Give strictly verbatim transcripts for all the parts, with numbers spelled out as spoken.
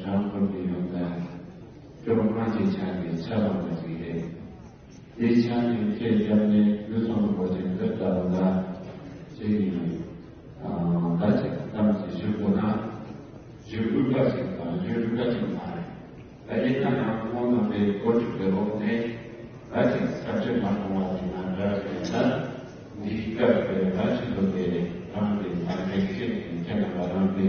རང་ཁོར་གྱི་ཡོང་ད་སྐྱོ་སྣང་གི་ཆ་ནས་ཆ་ལངས་པ་ཞིག་རེད། དེའི་ཆ་ནས་ཁྱེད་རྒྱབ་ནས་ལུས་ཚང་གོ་ཆེན་འདི་ལྟ་བུ་ལ་ཅིག་ཡིན། ད་ཅིག་གཏམ་ཞིག་ཞུ་དགོས་ན་ཞུ་དགོས་པ་ཞིག་དང་ཞུ་དགོས་པ་ཞིག་མ་རེད། ད་ཡིན་ན་ཡང་ཁོང་རྣམ་པའི་གོ་སྒྲིག་པའི་འོག་ནས་ད་ཅིག་ས་ཆ་མ་མཐོང་བ་ཞིག་ན་འདྲ་ཞིག་ད་འདིའི་སྐབས་དེ་ད་ཅིག་ཏུ་དེ་རང་གི་ད་ལེགས་བཤད་ཀྱི་ཁྱེད་རྣམ་པ་རང་གི་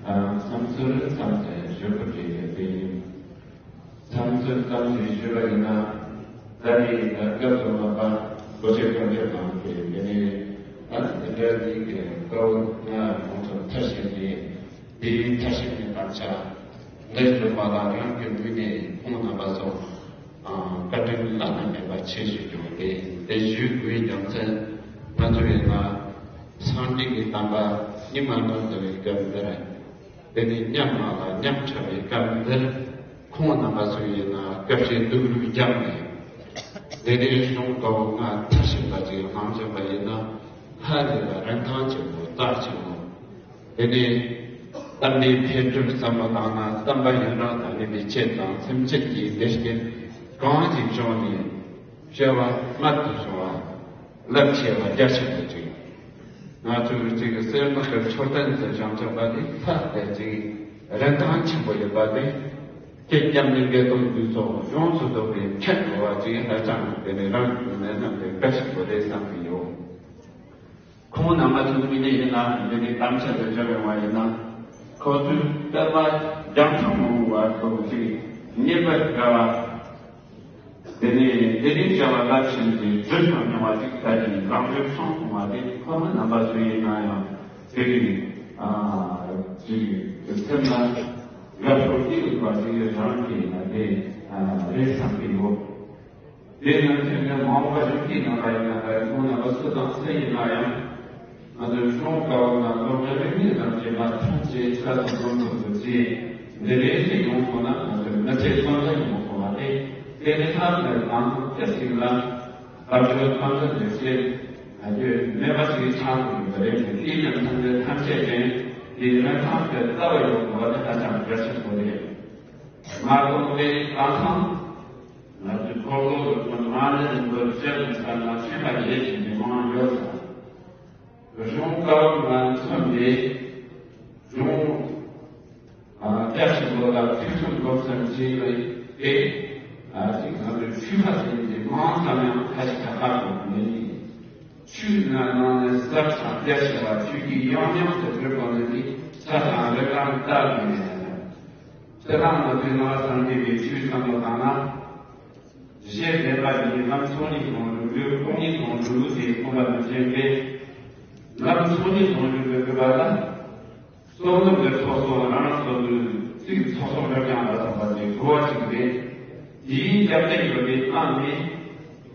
བསམ་ཚུལ་བསམ་ཚུལ་ཞུ་དགོས་ཀྱི་ཡོད་པས་ཡིན། བསམ་ཚུལ་ཙམ་ཞིག་ཞུས་པ་ཡིན་ན། ད་ནི་ད་སྐབས་སུ་མ་པ་གོ་ཆེ་གོ་ཆེ་དང་དེ་དེ་ནས་ད་དེ་འདྲ་ནི་གི་སྐབས་ང་ཁོང་ཚོ་མཐར་ཕྱིན་ནས་དེའི་མཐར་ཕྱིན་ནས་བར་ཆ་འདི་བརྗོད་པ་ལ་རང་གི་ངོས་ནས་ཁོང་རྣམ་པ་ཚོ་བཀའ་དྲིན་བླ་ན་མེད་པ་ཆེ་ཞུ་རྒྱུ་དེ་དེ་ཞུ་དགོས་རྒྱུ་མཚན་ང་ཚོ་ཡིན་ན་སངས་རྒྱས་ཀྱི་བསྟན་པ་ཉི་མ་ནོར་འདུ་བའི་སྐབས་འདིར། དེ་ནས་ཉམས་མ་ལ་ཉམས་ཆག་པའི་སྐབས་འདིར་ཁོང་རྣམ་པ་ཚོ་ཡིན་ན་སྐབས་ཤིག་སྡུག་རུས་བརྒྱབ་ནས་དེ་ནས་གཞུང་དཀའ་བོ་ང་མཐར་ཕྱིན་པ་ཅིག་གནང་བཞིན་པ་ཡིན་ན་ཧ་ལས་པ་རིན་ཐང་ཆེན་པོ་རྩ་ཆེན་པོ། དེ་ནས་བསྟན་པའི་འཕེལ་འགྲིབ་བསམ་བློ་བཏང་ན་བསྟན་པ་ཡུན་རིང་དང་ལྡན་པའི་ཆེད་དང་སེམས་ཅན་གྱི་བདེ་སྐྱིད་གང་ཞིག་བྱུང་ནས་བྱ་བ་སྔར་དུ་སོང་བ། རླབས་ཆེ་བ་རྒྱ་ཆེན་པོ་ཅིག་ང་ཚོའི་ཅིག་གསེར་དམག་གི་མཆོད་རྟེན་དུ་བཞེངས་ཆོག་པ་དེ་ལྷག་པའི་ཅིག་རིན་ཐང་ཆེན་པོ་ཡོད་པ་དེ་ཁྱེད་སྐྱབས་གནས་འགས་གཏོང་འདུས་ཚོགས་ཡོངས་སུ་རྫོགས་པའི་མཁྱེན་དགོས་པ་ཅིག་ཧ་ཅང་དེ་ནས་རང་གི་ནས་རྣམས་དེ་བཀའ་ཞིག་དགོས་རེད་བསམ་གྱི་ཡོད། ཁོང་རྣམ་པ་ཚོའི་མི་སྣ་ཡིན་ན་འདི་ནས་གཏམ་བཤད་དུ་འཇོག་ཡོང་བ་ཡིན་ན་ཁོ་ཚོའི་སྐལ་བ་རྒྱང་མཐོང་མང་བ་ཐོག་ཅིག་རྙེད་པར་དཀའ་བ། དེ་ནས་དེ་རིང་བྱ་བ་རླབས་ཆེན་གྱི་བརྗོད་དང་མྱོང་བ་ཅིག་ད་ཅིག་རང་བརྗོད་ཚོང་ཁོང་བ་དེ་ཁོ་ན་རྣམ་པ་ཚོ་ཡིན་ན་ཡང་དེ་རིང་ཨ་ཅིག་སེམས་ལ་དགའ་སྤྲོ་སྐྱེ་དགོས་པ་ཅིག་རང་གི་ཡིན་ན་དེ་རེད་བསམ་གྱི་ཡོད། དེ་ནང་བཞིན་ནས་མ་འོངས་པ་གཞོན་སྐྱེས་རྣམ་པ་ཡིན་ན་ད་ཁོང་རྣམ་པ་སུ་དང་སུ་ཡིན་ན་ཡང་། ང་ཚོའི་གཞུང་དཀའ་བ་ང་ཚོ་ངའི་རིག་གནས་དང་བཅས་པ་ཐམས་ཅད་ས་དང་ལམ་དུ་འདུ་བྱེད་འདི་ལས་ཞིག་ཡོང་སོང་ན་ང་ཚོའི་མི་ཚེ་བཟང་ས་ཡོང་སོང་བ་སྟེ། དེ་ནི་ལྷག་པའི་ལམ་ལུགས་ཅི་ཞིག་ལ་བབ་ཆོལ་ཚང་འཛིན་འདུ་བྱེད་ང་ཚོའི་མེད་པ་ཞིག་ཆགས་ཡོད་པ་རེད། དེ་ཡང་ཐམས་ཅད་ཐམས་ཅད་ཅན་དེ་རིན་ཐང་དེ་ལྟ་བ་ཡོད་དགོས་པ་དེ་ཧ་ཅང་གལ་ཆེན་པོ་རེད། མ་གཏོགས་པའི་ཨ་ཁང་ང་ཚོའི་འཁོར་ལོ་རུ་ཚོ་མ་ནི་རིན་པོ་ཆེ་དང་ས་ན་ཆོས་པ་ཡེ་ཤེས་ཀྱི་མང་ཡོད་ལ། གཞུང་དཀའ་བ་ང་མཚོན་ཏེ་གཞུང་རྒྱ་ཆེན་པོ་ལ་ཐུགས་སུན་འགོག་ཙམ་བྱས་པའི་ཨ་ཅིག་ང་ཚོའི་ཆོས་པ་ཟེར་གྱི་མང་ཙམ་ཡང་ཁ་ཞིག་ཁ་ཁ་དགོས་མེད། ཆོས་ང་ནང་ནས་ཟབ་ཅིང་རྒྱ་ཆེ་བ་ཆོས་ཀྱི་ཡང་སྙིང་དུ་གྲུབ་པ་ནི་ས་དང་རི་ཁར་བལྟ་དགོས་མེད། ཁྱེད་རང་ང་ཚོའི་ནང་སངས་རྒྱས་པའི་ཆོས་བསམ་བློ་བཏང་ན། གཞི་བདེན་པ་ཡིན་ལམ་ཚོགས་གཉིས་དང་འགྲོ་འདུལ་སྟོང་ཉིད་དང་འགྲོ་འདུལ་དེ་ཁོང་པ་ནི་བཞིན་པས། ལམ་ཚོགས་གཉིས་དང་འགྲོ་འདུལ་དགོས་པ་ལ། སྟོང་ལམ་གྱི་ཚོགས་གཙོ་རང་རང་སོ་སོའི་ཚིག་ཚོགས་གཙོ་འདྲ་ཀྱང་ལ་སོགས་པ་དེ་གོ་བ་ཞིག་རེད། དེའི་རྒྱབ་རྟེན་ཡོད་པའི་སྟེང་ནས།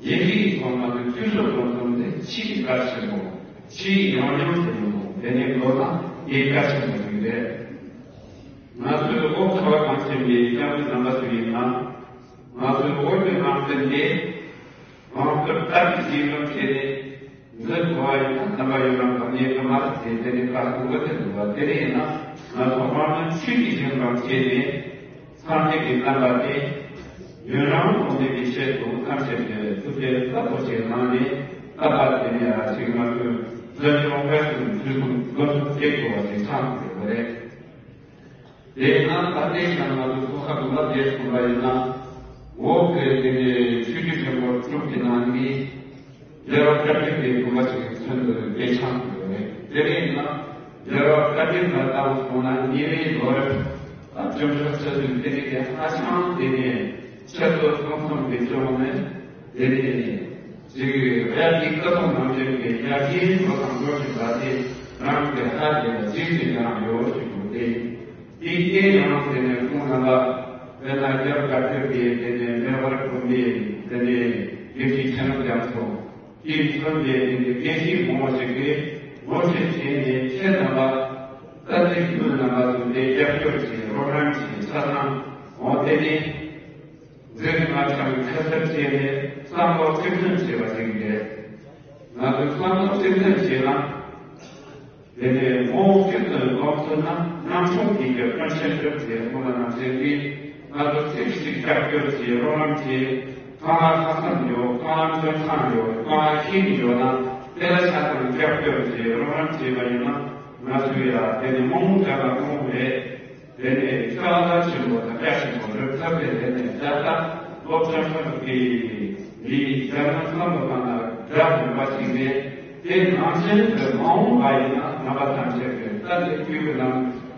ཡིན་གྱི་ཚང་མ་གི་ཚུལ་སོགས་དང་མཚུངས་ཏེ་ཆེས་གལ་ཆེན་པོ། ཆེས་ཡང་ཡང་ཟེར་མི་འདུག་དེ་ནས་མདོར་ན་དེ་གལ་ཆེན་པོ་ཞིག་རེད། ང་ཚོའི་འོག་ཁ་བ་གངས་ཅན་པའི་སྐྱབས་མགོན་རྣམ་པ་ཚོ་ཡིན་ན། ང་ཚོའི་འོག་གི་ནང་བསྟན་དེ་གང་ལྟར་དར་གྱི་རྒྱས་ལམ་བྱས་ནས་འཛིན་དགོས་པ་ཡིན་ན་དམ་པ་ཡོད་རང་དང་གནས་ཀྱི་མ་རེད་ཟེར་དེ་ནས་བཀའ་གསུང་གི་ཐད་དུ་བ་དེ་རེད་ཡིན་ན་ང་ཚོ་དམངས་མི་ཆོས་ཀྱི་ཞིང་དང་བྱས་ནས། སངས་རྒྱས་ཀྱི་བསྟན་པ་དེ་ཡུན་རིང་གཏོང་ཐབས་ཀྱི་ཆེད་དུ་ཐམས་ཅད་ཀྱིས་ཐུགས་བསྐྱེད་རླབས་པོ་ཆེ་གནང་ནས་བསྟན་པ་དེ་ནས་ཨ་ཞིག་ང་ཚོས་འཛིན་སྐྱོང་སྤེལ་གསུམ་འཛིན་སྐྱོང་འགོ་ཚུགས་བྱེད་དགོས་པ་ཞིག་ཆགས་ཡོད་པ་རེད། དེས་ན་ད་ལྟའི་ཆར་ང་ཚོ་ཚོགས་ཁག་ལ་བསྡད་སོང་བ་ཡིན་ན་འོག་གི་དེ་ནས་ཆོས་བརྒྱུད་ཆེན་པོ་དྲུག་གི་ནང་ནས། རྒྱལ་བ་བཀའ་བརྒྱུད་པའི་དགོངས་པ་ཞིག་མཚོན་དུ་སྐད་ཆ་ཡོད་རེད། དེ་རིང་ན་རྒྱལ་བ་བཀའ་བརྒྱུད་ལ་ལྟ་བུ་སོང་ན་ཉེ་བའི་ལོ་རབས་བཅུ་ཕྲག་ཆ་ཚུན་དེ་རིང་གི་ཧ་ཅང་དེ་ནས་ཆེད་དུ་གསུང་གསུང་གི་བྱུང་ནས་དེ་ནས་ཅིག་རབ་ཀྱི་ཀ་ཐོག་ནང་བཞིན་གྱི་ཡར་རྒྱས་འགྲོ་དང་འགྲོ་བཞིན་པ་དེ་རང་གི་ཧ་ལས་པ་ཅིག་ཅིག་ཡང་ཡོད་ཅིག་ཡོད་དེ། དེའི་རྐྱེན་ཡང་དེ་ནས་ཁོང་རྣམ་པ་དཔེར་ན་རྒྱལ་བ་དཀར་སྟོད་ཀྱི་དེ་ནས་མེ་འབར་དགོན་པའི་དེ་ནས་དགེ་བཤེས་ཆེན་རབ་རྒྱ་མཚོ་དེའི་མཚོན་པའི་དེ་ནས་དགེ་བཤེས་མང་བ་ཞིག་གིས་ངོ་སྤྲོད་བྱས་ནས་ཁྱེད་རྣམ་པ་བཀའ་བརྒྱུད་རྣམ་པ་ཚོ་དེ་རྒྱབ་སྐྱོར་བྱས་རོགས་རམ་བྱས་ཆ་ཚང་འོང་དེ་ནས་འཛིན་ང་ཚང་ཁ་གསབ་བྱས་ནས་བསམ་བློ་གཅིག་མཐུན་བྱས་པ་ཞིག་རེད། ང་ཚོས་བསམ་བློ་གཅིག་མཐུན་བྱས་ན། དེ་ནས་མོ་གཅིག་ཏུ་སྒོམ་ཐུབ་ན་ནང་ཆོས་ཀྱི་རྒྱབ་སྐྱོར་ཆེན་པོ་བྱེད་དགོས་ན་ནང་བཞིན་གྱིས་ང་ཚོ་གཅིག་གཅིག་རྒྱབ་སྐྱོར་གྱིས་རོགས་རམ་གྱིས་ཁ་ང་ཁ་སང་ཡོད་ཁ་ང་འཇོན་ཐང་ཡོད་ཁ་ང་ཤེས་ཀྱི་ཡོད་ན་དེ་ལ་ཆ་ཚང་རྒྱབ་སྐྱོར་གྱིས་རོགས་རམ་བྱེད་པ་ཡིན་ན་ང་ཚོས་ཡ་དེ་ནས་མོ་མོ་རྒྱབ་ལ་གཏོང་རེད། དེ་ནས་ཤ་ལ་ཆེན་པོ་དང་སྐྱ་ཆེན་པོ་རེད་ཐབས་དེ་ལས་ནས་ལྕགས་རྟ་སློབ་ཆེན་ཁག་གི་མིའི་རྒྱ་ནག་ཚང་མ་གང་ལ་དགྲ་དགོན་པ་ཞིག་རེད། དེ་ནང་ཆེན་དུ་མ་འོངས་པ་ཡིན་ན་རྣམ་པ་ཐམས་ཅད་ཀྱི་ལྟ་ལས་བརྒྱུད་པའི་ནང་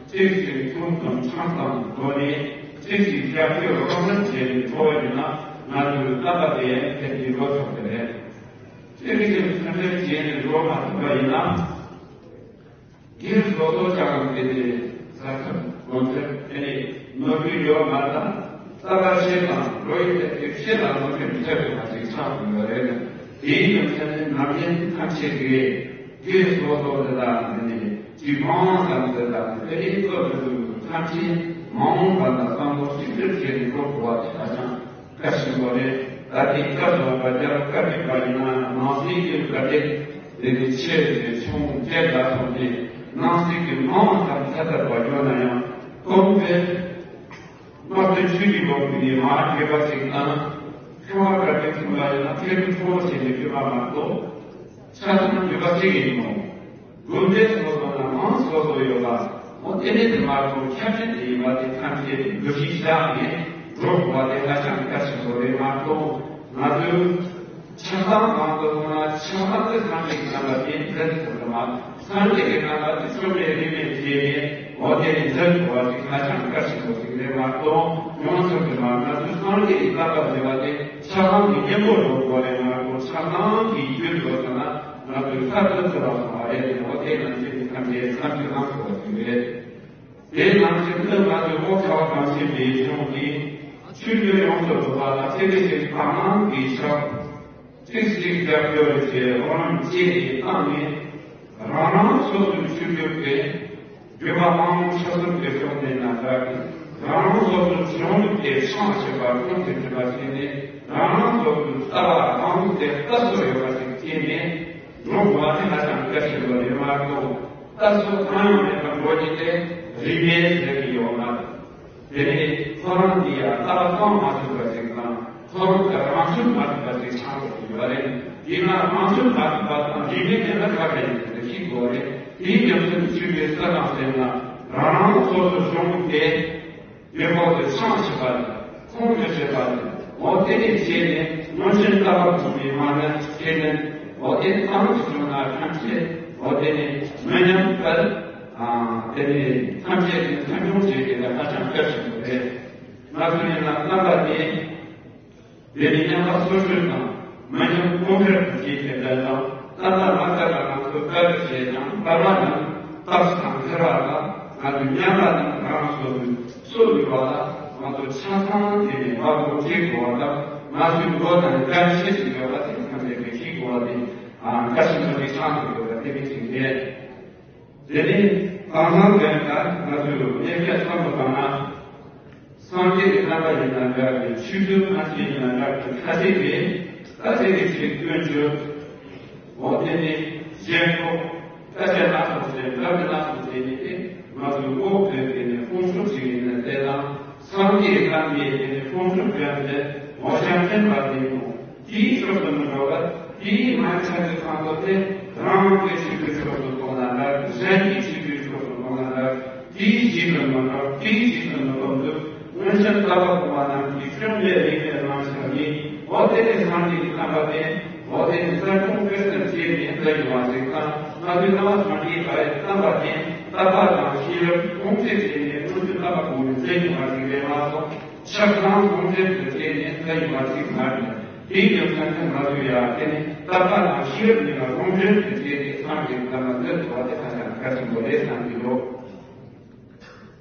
གཅིག་གཅིག་མཐུན་དང་ཆང་དང་སྒོ་ནས་གཅིག་གཅིག་རྒྱབ་སྐྱོར་རོགས་རམ་བྱས་ནས་འགྲོ་བ་ཡིན་ན་ང་ཚོའི་རྣམ་པ་དེ་ཕན་གྱི་འགྲོ་ཐུབ་ཀྱི་རེད། དེ་རིགས་ཀྱི་མཐུན་སྒྲིལ་བྱས་ནས་འགྲོ་མ་ཐུབ་པ་ཡིན་ན། སྒེར་སོ་སོ་ཅང་དེ་ནས་ས་ཁམས་གོང་ཚད་དེ་ནས་ནོར་འཁྲུལ་ཡོད་མ་རེད། རྩ་བ་ཤེས་དང་བློ་ཡིད་དེ་ཤེས་ལ་ནོར་འཁྲུལ་མི་ཐེབས་པ་ཞིག་ཆགས་ཡོད་རེད། དེའི་རྒྱུ་མཚན་ནི་ནམ་རྒྱུན་ཐམས་ཅད་ཀྱིས་སྒེར་སོ་སོ་དེ་དག་དེ་ནས་སྤྱི་དམངས་དང་དེ་དག་དེ་རིགས་སོ་སོ་ཐམས་ཅད་མ་འོངས་པ་ལ་བསམ་བློ་གཅིག་སྒྲིལ་བྱས་ནས་འགྲོ་དགོས་པ་དེ་ཧ་ཅང་བཀའ་ཆེན་པོ་རེད། ད་ལྟའི་སྐབས་སུ་བབ་པ་རྒྱལ་བ་བཀའ་དྲིན་པ་ཡིན་ན་ནང་སྲིད་ཀྱི་བཀའ་དྲིན་དེ་ནི་ཆེ་རེད། ཆུང་བཅས་ལ་སོགས་ཏེ་ནང་སྲིད་ཀྱི་མང་བ་དང་ཐ་དད་པ་ཡོད་ན་ཡང་གོང་དུ་དམག་དོན་ཆོས་ཀྱི་ལོ་རྒྱུས་ནི་མ་དགོས་པ་ཞིག་དང་ཁྱོད་བ་བཀའ་དྲིན་མཚུངས་པ་ཡིན་ན་ཐེར་འདོན་ཁྲོ་བོ་བྱས་ནས་བསྐྱོད་པ་མ་གཏོགས་ཆ་ཚང་དགོས་པ་ཞིག་ཡིན་ནོ། དགོན་སྡེ་སོ་སོ་ན་མང་སོ་སོ་ཡོད་པ། འོ་དེ་ནས་དེ་མ་གཏོགས་ཁྱབ་ཆེན་དེ་ཡིན་པ་དེ་ཐམས་ཅད་དེ་འདུ་ཤེས་བཞག་ནས་འགྲོ་དགོས་པ་དེ་ཧ་ཅང་གལ་ཆེན་པོ་རེད་མ་གཏོགས། ང་ཚོས་ཆགས་སྡང་མང་དུ་སོང་ན་ཆགས་སྡང་དེ་སངས་རྒྱས་ཀྱི་བསྟན་པ་དེ་འཛིན་ཐུབ་ཀྱི་མ། སངས་རྒྱས་ཀྱི་བསྟན་པ་དེ་བཅོམ་ལྡན་རིས་མེད་བྱས་ནས་འོ་དེ་ནས་འཛིན་དགོས་པ་ཞིག་ཧ་ཅང་གལ་ཆེན་པོ་ཞིག་རེད་མ་གཏོགས་ཡོང་ཐུབ་ཀྱི་མ། ང་ཚོས་སངས་རྒྱས་ཀྱི་བསྟན་པ་འཛིན་པ་དེ་ཆགས་སྡང་གི་གཉེན་པོར་འགྲོ་དགོས་རེད་མ་གཏོགས་ཆགས་སྡང་གི་རྒྱུར་འགྲོ་ཐུབ་ན། ང་ཚོས་ས་ཁུལ་དུ་ལ་སོང་བ་རེད་དེ་འོ་དེ་ནང་བཞིན་དུ་ཐམས་ཅད་བསམ་ཚུལ་གནང་དགོས་པ་ཞིག་རེད། དེ་ནང་བཞིན་དུ་ང་ཚོའི་ཨོ་ཁ་བ་གངས་ཅན་པའི་གཞུང་གིས་ཆོས་བརྒྱུད་ཡོངས་སུ་རྫོགས་པ་ལ་ཚེ་འདི་ཕྱི་མའི་བར་སྣང་གི་ཆར་གཅིག་གཅིག་རྒྱབ་སྐྱོར་བྱེད་རོགས་རམ་བཅས་ཀྱི་སྟེང་ནས་རང་རང་སོ་སོའི་ཆོས་བརྒྱུད་དེ། བརྒྱུད་པ་དབང་ལུང་ཆ་གསུམ་གྱི་ཕྱོགས་ནས་ན་འདྲ་གི་རང་རང་སོ་སོའི་གཞུང་ལུགས་དེ་སྲུང་བ་བྱེད་པར་ཁོང་དུ་ཆུད་པ་བྱས་ནས་རང་རང་སོ་སོའི་ལྟ་བ་དབང་ལུང་དེ་ལྟ་སྲོལ་ཡོད་པ་ཞིག་བྱས་ནས་འགྲོ་དགོས་པ་ནི་ཧ་ཅང་གལ་ཆེན་པོ་རེད་མ་གཏོགས་ལྟ་སྲོལ་གང་ཡང་མེད་པར་འགྲོ་རྒྱུ་དེ་རིས་མེད་ཟེར་གྱི་ཡོད་མ་རེད། དེ་ནས་ཁོ་རང་འདི་ཡང་ལྟ་བ་སྤང་མ་ཐུབ་པ་ཞིག་དང་ཁོ་རང་གི་རང་ཚུགས་མ་ཐུབ་པ་ཞིག་ཆགས་འགྲོ་གི་ཡོད་པ་རེད། དེས་ན་རང་ཚུགས་མ་ཐུབ་པ་དང་རིས་མེད་དེ་ལ་ཁ་ཁ་ཡིན་ཟེར་ཤེས་དགོས་རེད། དེའི་རྒྱུ་མཚན་ཆོས་པའི་ས་དང་སེམས་ལ་རང་རང་སོ་སོ་གཞུང་ལུགས་དེ་ཡོད་པ་དེ་ཆགས་བྱེད་པ་རེད། ཁོང་དུ་བྱེད་པ་རེད། འོ་དེ་ནས་བྱས་ནས་སྔོན་བྱོན་ལྟ་བ་གོང་མའི་མ་ཎི་ཁས་ལེན། འོ་དེ་ནས་གཏང་གི་བྱུང་ན་ཐམས་ཅད་འོ་དེ་ནས་མི་ཉམས་པར། དེ་ནས་ཐམས་ཅད་ཀྱི་མཐའ་འཁྱོངས་བྱེད་དགོས་པ་ཧ་ཅང་གལ་ཆེན་པོ་རེད། ང་ཚོ་ཡིན་ན་རྣམ་པ་དེ། དེ་ནི་མཉམ་པ་སོ་སོའི་དང་མི་མཉམ་གོང་འཕེལ་དུ་བྱེད་པའི་འབྲེལ་ལམ་ད་ལྟ་མ་ལྟ་བ་ང་ཚོ་བཀའ་སློབ་བྱས་ཀྱང་བར་བ་ནི་སྟག་སང་ཐེ་བ་ལ་ང་ཚོ་མཉམ་པ་དང་རང་སོ་སོའི་སྲོལ་ཡོད་པ་ལ་ང་ཚོ་ཆ་ཚང་དེ་ནས་བར་བོ་བྱེད་དགོས་པ་དང་ང་ཚོའི་ལོ་དང་འགའ་ཤས་ཤིག་ཡོད་པ་དེ་ཐམས་ཅད་ཀྱིས་ཤེས་དགོས་པ་དེ་བཀའ་ཆེན་པོ་དེ་ཆགས་ཐུབ་དགོས་པ་དེ་ནི་ཅིག་རེད། དེ་ནས་གང་གང་དོན་ལྟར་ང་ཚོས་དབྱེ་བྱ་ཚང་དུ་བཏང་ན། སངས་རྒྱས་ཀྱི་བསྟན་པ་ཡིན་ན་འདྲ་གི་ཆོས་བརྒྱུད་ཐམས་ཅད་ཡིན་ན་འདྲ་གི་ཁ་ཆེ་རེད། ད་དེ་གི་ཆེད་དོན་བརྗོད། འོ་དེ་ནས་གཞན་ཕོག་ད་ཆ་ན་སོང་ཟེར་འདྲ་གི་ན་སོང་ཟེར་ནས་དེ་ང་ཚོས་འོག་དོན་དེ་ནས་དཔུང་ཤུགས་ཅིག་ཡིན་ན་དེ་དང་སངས་རྒྱས་བསྟན་པའི་དེ་ནས་དཔུང་ཤུགས་ཡོད་ཚེ་འོ་ཞང་ཕན་པ་དེ་ཡིན་ནོ། དེའི་ཕྱོགས་སུ་མི་འགྲོ་བར་དེའི་མ་ཆགས་ཀྱི་སང་ཐོག་དེ་རང་དབང་གི་ཆོས་ཀྱི་ཕྱོགས་སུ་གཏོང་ན་འདྲ། གཞན་གྱི་ཆོས་ཀྱི་ཕྱོགས་སུ་གཏོང་ན་འདྲ། དེའི་རྗེས་སུ་མི་འགྲོ། དེའི་རྗེས་སུ་མི་འགྲོ་འདུག་སྔོན་ཆད་ལྟ་བ་གོང་མ་རྣམས་ཀྱིས་བཅོམ་ལྡན་རིག་པའི་རྣམ་གཞག་ནི་འོ་དེ་ནས་སངས་རྒྱས་ཀྱི་བསྟན་པ་སྟེ་འོ་དེ་ནས་གསར་སྐྱོང་སྤེལ་གསར་བྱས་ནས་མཛད་ཡོང་བ་ཞིག་དང་ང་ཚོའི་བླ་མ་སངས་རྒྱས་ཀྱི་བསྟན་པ་དེ་དད་པ་དང་ཤེས་རབ་སྒོམ་ཚུལ་བྱས་ནས་སྔོན་ཆད་ལྟ་བ་གོང་མས་མཛད་ཡོང་བ་ཞིག་རེད་མ་གཏོགས། ཆགས་སྡང་ཟུང་འབྲེལ་དུ་བྱས་ནས་ལྟ་ཡི་བ་ཞིག་མ་རེད། དེའི་རྒྱུ་མཚན་དེ་ང་ཚོས་ཡང་དེ་ནི་དད་པ་དང་ཤེས་རབ་གཉིས་ལ་ཟུང་འབྲེལ་དུ་བྱས་ཏེ་སངས་རྒྱས་ཀྱི་བསྟན་པ་འདི་ཐོབ་པ་དེ་ཧ་ཅང་གལ་ཆེན་པོ་རེད་བསམ་གྱི་འདུག་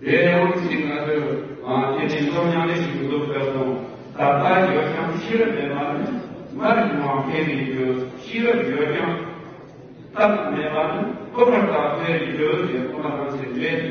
དེ་ཡང་ཅིག་ང་ཚོས་དེ་ནི་སློབ་སྦྱོང་ལས་ཤིག་འདུག་པས་སོང་། དད་པ་ཡོད་ཀྱང་ཤེས་རབ་མེད་པ་ནི་མར་མང་འཕེལ་བའི་རྒྱུ། ཤེས་རབ་ཡོད་ཀྱང་། སྟབས་མེད་པ་ནི་ལྐོག་པར་བརྟགས་པའི་ཡུལ་ཡོད་ཅེས་གསུངས་པ་ནང་བཞིན་རེད།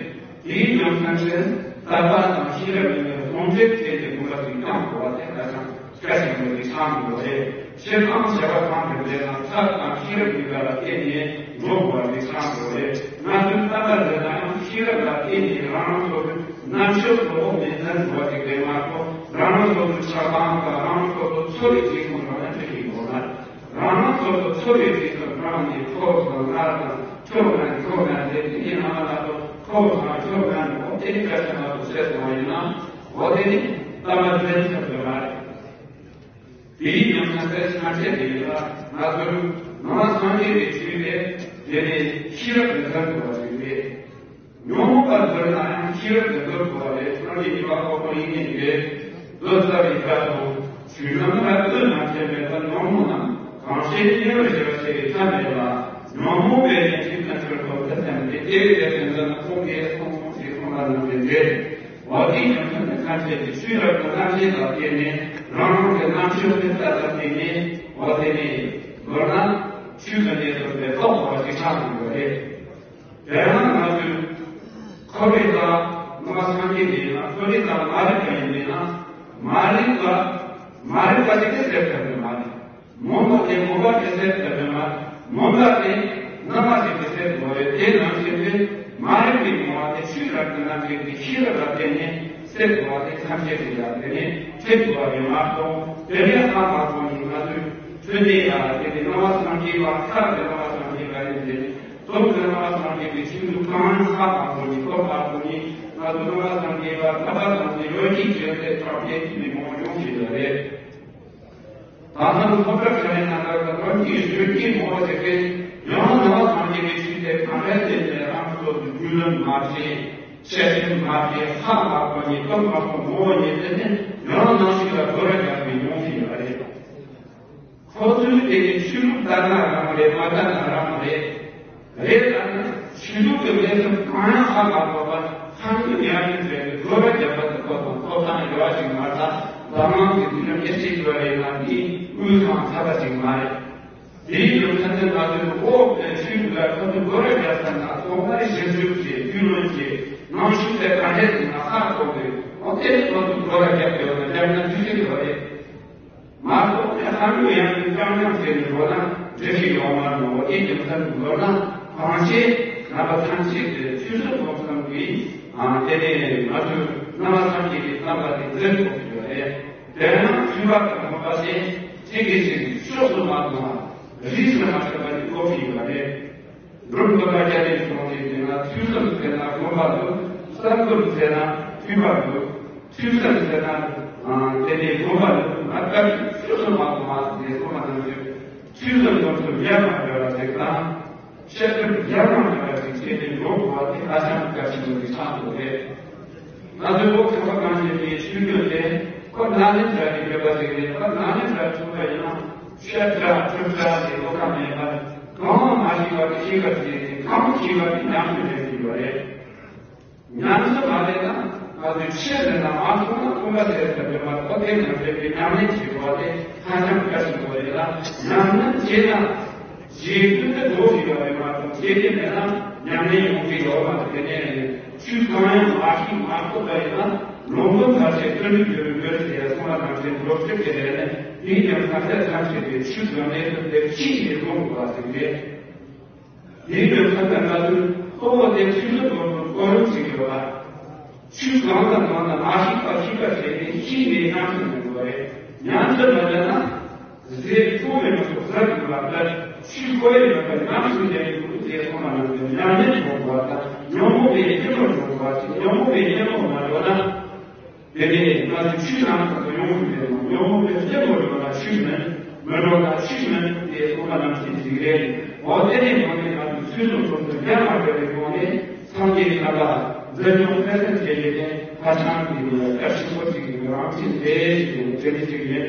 དེའི་རྒྱུ་མཚན་ནི་དད་པ་དང་ཤེས་རབ་གཉིས་ཀ་ཟུང་འབྲེལ་བྱས་ཏེ་གོམ་པ་ཞིག་བརྐྱང་དགོས་པ་དེ་ཧ་ཅང་གལ་ཆེན་པོ་ཞིག་ཆགས་འགྲོ་བ་རེད། སྤྱིར་བཏང་བྱ་བ་གང་དེ་འདྲ་ན་ཐབས་དང་ཤེས་རབ་གཉིས་ཀ་ལ་བརྟེན་ནས་འགྲོ་དགོས་པ་ཞིག་ཆགས་འགྲོ་བ་རེད། ང་ ལྟ་བ་འདི་ལ་ཡང་ཤེས་རབ་ལ་བརྟེན་ནས་རང་རང་སོ་སོའི་རྣམ་དཔྱོད་གཙོ་བོ་མི་འཛིན་བ་ཞིག་རེད་མ་གཏོགས། རང་རང་སོ་སོའི་ཆགས་སྡང་དང་རང་རང་སོ་སོའི་ཚོར་བའི་རྗེས་སུ་འགྲོ་ན་འགྲིག་གི་ཡོད་ན། རང་རང་སོ་སོའི་ཚོར་བའི་རྗེས་སུ་འབྲངས་ནས་ཁོ་བོ་དང་ང་དང་ཁྱོད་ང་ཁྱོད་ང་ཟེར་ཏེ། ཡིན་ནའང་ང་དང་ཁོ་བོ་དང་ཁྱོད་ང་ནི་འོ་དེ་ནི་སྐད་ཆ་མ་གཏོགས་བཤད་སོང་བ་ཡིན་ན། འོ་དེ་ནི་ལྟ་བ་འཛིན་ཐུབ་ཀྱི་མ་རེད། དེའི་ཉམས་ལེན་དེ་ཐམས་ཅད་ཀྱི་ཡིན་ལ། ང་ཚོས་ནང་པ་སངས་རྒྱས་པའི་ཆོས་དེ་དེ་ནི་ཤེས་རབ་ཀྱི་མཐར་ཐུག་པ་ཞིག་རེད། ཉོན་མོངས་པ་འདོར་ན་ཡང་ཤེས་རབ་ཀྱིས་འདོར་དགོས་པ་རེད། སངས་རྒྱས་ཀྱི་བཀའ་ཁོག་པོ་ཡིན་ནི་རེད། བློ་རྩ་བའི་བཀའ་དང་། ཆོས་ལམ་རབ་ཏུ་རྣམ་མཁྱེན་མེད་པར་ཉོན་མོངས་རྣམས། གང་ཕྱིར་མྱུར་བར་ཞི་བར་བྱེད་པའི་ཐབས་མེད་ལ། ཉོན་མོངས་པའི་ཡེ་ཤེས་ཀུན་གྱི་སྟོབས་ཀྱིས་ཐེམས་ཏེ། དེ་བས་དེ་ཚེ་འདི་ནི་ཁོང་གིས་གསུངས་ཞེས་གསུངས་པ་རྣམས་ཀྱི་འགྲེལ། འོ་དེའི་ཉམས་ལེན་ཐམས་ཅད་ཀྱི་ཆོས་རབ་ཏུ་རྣམ་འབྱེད་ལ་བརྟེན་ནས། རང་རང་གི་རྣམ་དཔྱོད་ཀྱི་རྩལ་ལ་བརྟེན་ནས། འོ་དེ་ནས་མདོར་ན་ཆོས་ཀྱི་གནས་ཚུལ་དེ་རྟོགས་པ་ཞིག་ཆགས་ཐུབ་པ་རེད། དེ་ཡང་ང་ཚོས་ཁོ་རེ་ལ་ང་སངས་རྒྱས་ཡིན་ན། ཁོ་རེ་ལ་མ་རིག་པ་ཡིན་ན། མ་རིག་པ་མ་རིག་པ་ཞིག་གིས་སེལ་ཐུབ་ཀྱི་མ་རེད། མུན་པ་དེ་མུན་པ་དེ་སེལ་ཐུབ་ཀྱི་མ་རེད། མུན་པ་དེ་སྣང་བ་ཞིག་གིས་སེལ་དགོས་རེད། དེ་ནང་བཞིན་དུ་མ་རིག་པའི་མུན་པ་དེ་ཆོས་རབ་ཏུ་རྣམ་འབྱེད་ཀྱི་ཤེས་རབ་ལ་བརྟེན་ནས་སེལ་དགོས་པ་དེ་ཐམས་ཅད་ཀྱི་ཡང་དེ་ནས་ཁྲིད་དགོས་པ་རེད་མ་གཏོགས། དེ་ནས་ཧ་མ་གོ་ནས་ང་ཚོས་ཆོས་དེ་ཡང་དེ་ནས་སྣང་བ་སངས་རྒྱས་པ། ཁ་དེ་སྣང་བ་སངས་རྒྱས་པ་ཡིན་ཏེ། སྟོབས་ཀྱི་སྣང་བ་སངས་རྒྱས་པའི་ཆོས་ལུགས་གང་ཡང་ཧ་མ་གོ་ནས། རྟོགས་མ་གོ་ནས། ང་ཚོ་སྣང་བ་སངས་རྒྱས་པ་ཐར་པ་དང་དེ་ཡོད་ཀྱི་བརྗོད་དེ་དྲག་པོའི་མི་མང་ཡོང་གི་ཡོད་རེད། ད་ལྟ་སློབ་གྲྭ་ཁག་ནང་ལ་རང་གི་བརྗོད་ཀྱི་ངོ་བོ་དེ་གའི་ཡང་སྣང་བ་སངས་རྒྱས་པའི་ཆོས་དེ་གང་འདྲ་ཞིག་ནས་རང་ཚོ་རྒྱུས་ལོན་མ་བྱས། དཔྱད་ཞིབ་མ་བྱས། ཧ་མ་གོ་ནས། རྟོགས་མ་གོ། ངོ་བོ་ཉིད་དེ་ནི་ཡང་ནང་བཞིན་ལ་སྒོ་ར་རྒྱག་པའི་མྱོང་ཞིག་ཡོད་རེད། ཁོ་ཚོས་དེ་ནི་ཆོས་ལུགས་ལྟར་ན་རང་རེད། མ་ལྟར་ན་རང་རེད། རེད་ལ་ནི་ཆོས་ལུགས་ཀྱི་གནས་ཚུལ་གང་ཡང་ཧ་མ་གོ་བར་ཧ་ལུག་ཡར་ལུག་བྱས་ཏེ་སྒོ་ར་རྒྱག་པ་དེ་ཁོ་དང་ཐོབ་ཐང་ཡོད་པ་ཞིག་མ་ཚད། འཛམ་གླིང་གི་དུས་རིམ་ཨེ་ཤེས་ཡོད་རེད་ལ། འདི་དངུལ་ཁང་ཚ་པ་ཞིག་མ་རེད། དེའི་རྒྱུ་མཚན་དེ་ང་ཚོས་འོག་ཏུ་ཆོས་ལུགས་ལ་ཁོ་ཚོས་སྒོ་ར་རྒྱག་ས་ན་ཐོག་མར་ཞིབ་འཇུག་བྱས། རྒྱུས་ལོན་བྱས། ནང་ཆོས་དེ་ག་འདྲས་ཡིན་ན་ཧ་གོ་དགོས། འོ་དེ་ནི་ཁོ་ཚོས་སྒོ་ར་རྒྱག་དགོས་ན་རྒྱག་ན་འགྲིག་གི་ཡོད་རེད། མ་གཏོགས་ནས་ཧ་ལུག་ཡར་ལུག་རྐྱང་རྐྱང་བྱས་ནས་འགྲོ་ན་འགྲིག་གི་ཡོད་མ་རེད། འོ་དེའི་རྒྱུ་མཚན་དུ་མདོར་ན་གང་ཆེ་རྣམ་པ་ཐམས་ཅད་ཀྱི་ཆོས་སྲིད་སྒོམ་གསུམ་གྱི། ཨ། དེ་ནས་ང་ཚོས་སྣང་བ་ཐམས་ཅད་ཀྱི་བསམ་པ་དེ་འཛིན་དགོས་ཀྱི་ཡོད་རེད། དེ་ཡང་མཐུན་པ་དང་སྒོམ་པ་དེ་ཚིག་གིས་ཚིག་ཕྱོགས་སུ་མ་ལྷུང་བ། རིས་སུ་མ་ཆད་པ་ནི་དགོས་ཀྱི་ཡོད་རེད། འབྲོམ་སྟོན་པ་རྒྱལ་བའི་གསུང་དེ་དེ་ན་ཐོས་བསམ་ཟེར་ན་སྒོམ་པ་འདུག། བསམ་སྒོམ་ཟེར་ན་མཐུན་པ་འདུག། ཐོས་བསམ་ཟེར་ན་དེ་ནས་སྒོམ་པ་འདུག། ང་སྐབས་ཤིག་ཐོས་བསམ་མ་སྒོམ་མ་ཟེར་སོང་བ་ནང་བཞིན། ཐོས་བསམ་སྒོམ་གསུམ་ཡར་མར་འབྲེལ་བ་ཞིག་དང་། བཤད་སྒྲུབ་ཡར་མར་འབྲེལ་བ་ཞིག་བྱས་ནས་འགྲོ་དགོས་པ་དེ་ཧ་ཅང་གལ་ཆེན་པོ་ཞིག་ཆགས་འདུག་རེད། ང་ཚོའི་བོད་ཁ་བ་གངས་ཅན་པའི་ཆོས་བརྒྱུད་དེ་ཁོ་ནཱ་ལེནྡྲ་གི་བོད་པ་ཞིག་རེད། ཁོ་ནཱ་ལེནྡྲ་ཐུག་པ་ཡིན་ན་བཤད་གྲྭ་སྒྲུབ་གྲྭ་དེ་ལོ་ཁ་མེད་པར། གང་མ་ཤེས་པ་དེ་ཤེས་པ་ཞིག་རེད། གང་ཤེས་པ་དེ་ཉམས་སུ་ལེན་གྱི་ཡོད་རེད། ཉམས་སུ་མ་ལེན་ན་ང་ཚོས་ཆེད་ལས་ན་མ་སོང་ན་ཁོང་པ་ཟེར་ཐུབ་པའི་མ་གཏོགས། དེ་ཉམས་ལེན་བྱེད་དགོས་པ་དེ་ཧ་ཅང་གལ་ཆེན་པོ་རེད་ལ། ཉམས་ལེན་བྱས་ན་རྗེས་ཀུན་ཏུ་འགྲོ་དགོས་པ་རེད་མ་གཏོགས། བྱེད་ཀྱི་མེད་ན་ཉམས་ལེན་ཡོང་གི་ཡོད་མ་རེད། དེ་ནས་ཆོས་གང་ཡང་མ་ཤེས་མ་རྟོགས་པ་ཡིན་ན། ལུང་དོན་ཐམས་ཅད་ཀུན་རིག་གི་རིག་པར་ཟེར་གསུངས་པ་ནང་བཞིན་འགྲོ་ཚུལ་གྱི་ལས་ནི། དེའི་ཀྱང་ཐམས་ཅད་ཐམས་ཅད་པའི་ཆོས་ཀྱང་གནས་ཚུལ་དེ་ཤེས་ནས་སྒོམ་དགོས་པ་ཞིག་རེད། དེའི་ནང་ཁ་ལ་ང་ཚོས་གཙོ་བོ་དེ་ཆོས་ལུགས་སྒོམ་སྒོམ་རིམ་ཞིག་ཡོད་པ། ཆོས་གང་དང་གང་ལ་མ་ཤེས་པ་ཤེས་པ་བྱས་ཏེ་ཤེས་ནས་ཉམས་སུ་ལེན་དགོས་རེད། ཉམས་སུ་མ་ལེན་ན། ཟས་ཕུང་བའི་ངོ་སོ་ཟ་དགོས་པ་ལྟར་ཆོས་གོ་ཡི་མེད་པར་ཉམས་སུ་ལེན་དགོས་ཅེས་གསུངས་པ་ནང་བཞིན། ཉམས་ལེན་དགོས་པ་དང་ཉོན་མོངས་པའི་གཉེན་པོར་འགྲོ་དགོས་པ་ཞིག་ཉོན་མོངས་པའི་གཉེན་པོར་མ་འགྲོ་ན། དེ་ནས་ང་ཚོས་ཆོས་རྣམས་ཀྱི་ཡོང་ངོ་མེད་ནོ། ཡོང་ངོ་མེད་སྟེ་མོ་འགྲོ་ན་ཆོས་མིན། མི་འགྲོ་ན་ཆོས་མིན་ཏེ་གསུངས་པ་ནང་བཞིན་ཞིག་རེད། འོ་དེ་ནས་འོ་དེ་ང་ཚོས་ཆོས་སོ་སོ་སོ་རྒྱ་མ་བསྒྲགས་པའི་སྒོ་ནས་སངས་རྒྱས་ཐར་པ་འཛིན་སྐྱོང་འཕེལ་སེལ་བྱེད་ཡུལ་དེ་ཧ་ཅང་གི་གལ་ཆེན་པོ་ཞིག་ཡིན་པའི་རང་བཞིན་རེད་ཅེས་དྲན་གྱི་ཞིག་ཡིན།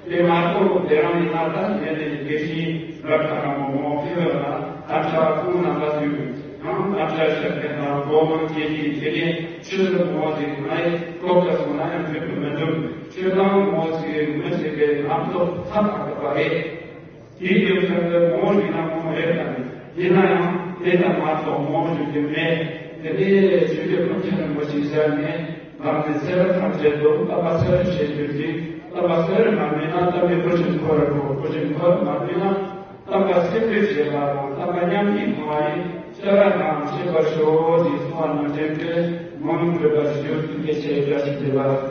དེ་མ་གཏོགས་དེ་རིང་ནས་ང་ད་ངེད་ནས་དགེ་བཤེས་རབ་དང་མོ་མོ་ཕེབས་ལ་དམ་བཅའ་ཁོང་རྣམ་པ་ཚོས་ཡང་དམ་བཅའ་བཞག་མཁན་དང་སྒོ་མང་སྐྱེས་ཀྱི་དེ་ནས་ཆོས་ལུགས་མོ་ཞིག་ང་ཡི་ལྐོག་ཏུ་སོང་ན་ཡང་འགྲིག་གི་མི་འདུག། ཆོས་དང་མོ་ཞིག་མི་ཞིག་གི་ལམ་ཐོག་ཐབས་ཨ་གི་པ་རེད། དེའི་རྒྱུ་མཚན་དུ་མོ་ཞིག་ན་མོ་རེད་དམ། ཡིན་ན་ཡང་དེ་ལྟ་མ་གཏོགས་མོ་ཞིག་གི་མེད། དེ་ནས་ཆོས་རྒྱལ་ཀུན་མཁྱེན་རིན་པོ་ཆེའི་ཞལ་ནས་བདག་འཛིན་སེ་ར་ཐམས་ཅད་དུ། བསླབ་པ་སེ་ར་ཞེས་བརྗོད་ཅིག། བསླབ་པ་སེ་ར་མ་མེད་ན་བསླབ་པའི་བུ་ཆེན་འཁོར་རོ། བུ་ཆེན་འཁོར་མ་མེད་ན། བསམ་པ་སེམས་གཏོད་བྱེད་པ་དང་བསམ་པ་མཉམ་སྐྱེད་གཏོང་བ་ཡིན། བྱ་བ་ནང་བྱེད་པར་ཤོག་ཅེས་གསུངས་པ་ནང་བཞིན་དུ་མ་འོངས་བོད་པར་ཞུ་རྒྱུ་གལ་ཆེ་བཀྲ་ཤིས་བདེ་ལེགས།